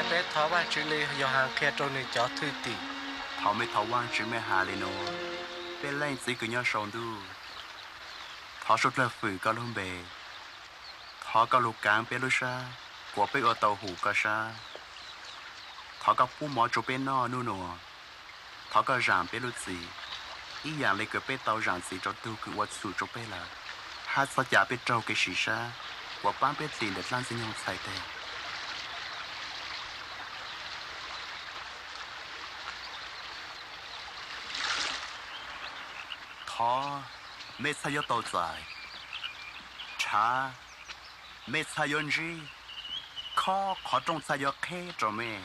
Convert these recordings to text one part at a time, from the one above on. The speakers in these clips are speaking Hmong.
Peb thov Vajtswv li Yauhas qhia rau nws cov thwj tim. Thaum mej thov Vajtswv mej has li nuav: Peb Leej Txiv kws nyob sau ntuj, thov suav dlawg fwm koj lub npe. Thov koj lug kaav peb lub sab, kuas peb ua tau hum koj sab. Thov koj pub mov rua peb noj nub nua. Thov koj zaam peb lub txim, ib yaam le kws peb tau zaam txim rua tug kws ua txhum rua peb lawm, hab txhob ca peb raug kev sim sab, kuas paab peb dlim ntawm dlaab ntxwg nyoog txhais teg. Thov mej txhaj yuav tau txais. Rhav, mej txhaj yuav ntsib. Khob, qhov rooj txhaj yuav qheb rua mej.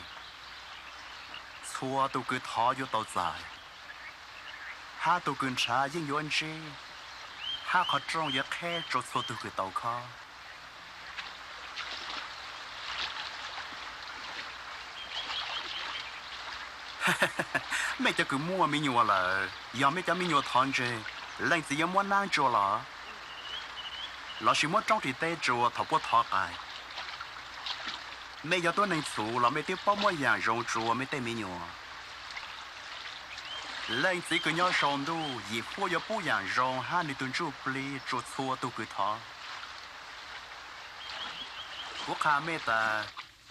Txhua tug kws thov yuav tau txais, hab tug kws nrhav yeej yuav ntsib, hab qhov rooj yuav qheb rua txhua tug kws tau khob. Mej cov kws muaj me nyuam lawm, yog mej cov me nyuam thov ntseg, Leej Txiv yuav muab naab tsua los? Lossis muab roob ris teb tsua thaum puab thov qais? Mej yog tuab neeg txhuv los mej twb paub muab yaam zoo tsua mej tej me nyuam. Leej Txiv kws nyob sau ntuj yim huab yuav pub yaam zoo hab nwg tug ntsuj plig tsua txhua tug kws thov. Kuv qha mej tas,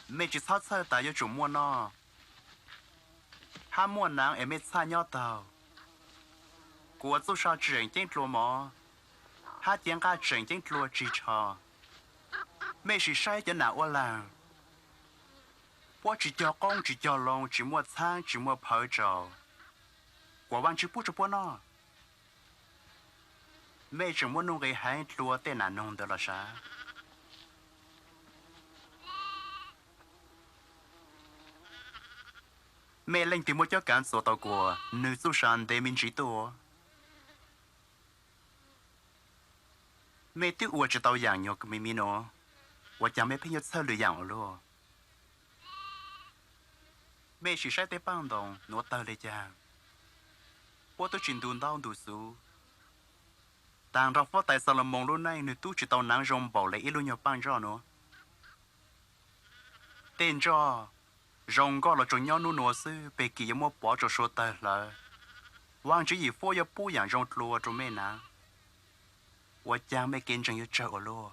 mej tsi txhob txhawj tas yuav tsum muaj noj hab muaj naav es mej txhaj nyob taug. Kuas txuj sa tseem ceeb dlua mov, hab cev nqaj tseem ceeb dlua tsig tsho. Mej sim saib cov nam uab laag, puab tsi cog qoob tsi cog loo, tsi muaj txhaab tsi muaj phawv tsaus, kuas Vaajtswv pub rua puab noj. Mej tseem muaj nuj nqis heev dlua tej nam noog ntawd los sav. Mej leej twg muaj cuab kaav txuas tau kuas nwg txuj sa ntev me ntsis tuaj. Mej twb ua tsi tau yaam nyuas kws me me nuav, ua caag mej pheej yuav txhawj lwm yaam ua luaj? Mej sim saib tej paaj ntoos nuav tawg le caag, puab tub tsi ntu ntaub ntu xuv. Taag nrho Huab Tais Xalumoos lub neej nwg tub tsi tau naav zoo npaum le ib lub nyuag paaj ntsoj nuav. Tej ntsoj zoo nkauj los tsuas nyob nub nua xwb, peg kis yuav muab pov rua sua tawg hlawv. Vaajtswv yim huab yuav pub yaam zoo dlua rua mej naav. Ua caag mej kev ntseeg yuav tsawg ua luaj?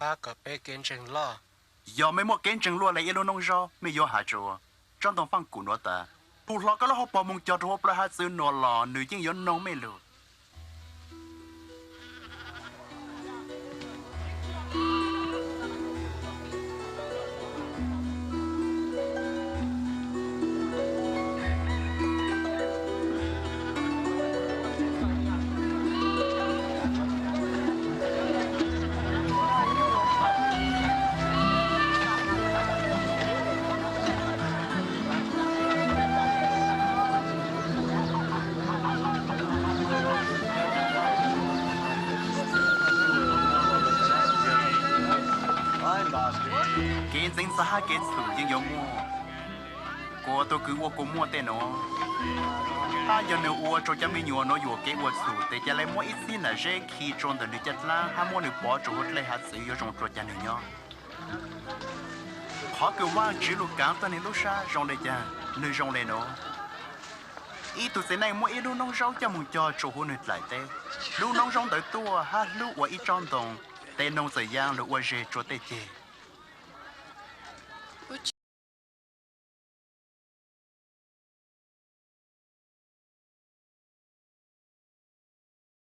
Yog mej muaj kev ntseeg luaj le ib lub noob zaub, mej yuav has rua tsob ntoo faaj kum nuav tas, pug hlo koj lub hauv paug moog cog rua huv plawv hav txwv nua los nwg yeej yuav noog mej lug. Kev ntxeev ntxhov hab kev txhum yeej yuav muaj, kuas tug kws ua kua muaj tej nuav, hab yog nwg ua rua cov me nyuam nuav yuam kev ua txhum, tes ca le muab ib txhib nam zeb khi rua ntawm nwg caj dlaab hab muab nwg pov rua huv dlej hav txwv yuav zoo dlua caag nwg nyob. Qhov kws Vaajtswv lug kaav tuab neeg lub sab zoo le caag? Nwg zoo le nuav: Ib tug txiv neej muab ib lub noob zaub coj moog cog rua huv nwg dlaim teb. Lub noob zaub ntawd tuaj hab hlub ua ib tsob ntoo, tes noog txawm yaa lug ua zeg rua tej ceg.